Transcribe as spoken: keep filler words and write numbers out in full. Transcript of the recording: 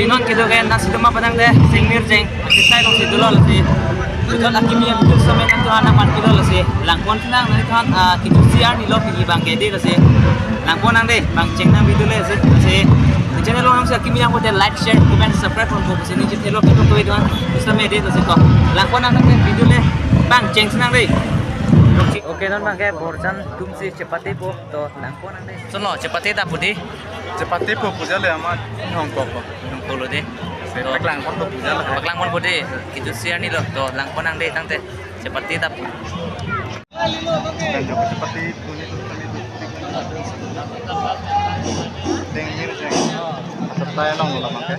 Non kedo ke nasi doma padang de, Sengmirjeng, Sengtai alongsi dolo lasi. Kedo akimi abitul semen nangtumphan nangpan kedo lasi. Langpon thenang nangtumphan, ah, kedo C R ni lo pini bang ke de lasi. Langpon nang de, bang chengnang video le lasi. Lasi channel along si akimi yang pute like, share, comment, subscribe pon ko lasi ni channel lo kedo kedo don. Bisa me de lasi to. Langpon nang de video le, bang cheng thenang de. Okay, non bang ke borjan atumsi chepate po to langpon nang de. Sono, chepate ta pu de. Chepate po pu jale ama hong ko po. Hong ko lo de. Se To, paklang pon po pu jale. Paklang pon po de. Kedo C R ni lo. To langpon nang de tangte. Chepate ta pu. Dan joko chepate pu ni tu kami tu. Sengmirjeng. Sengtai along lo bang ke.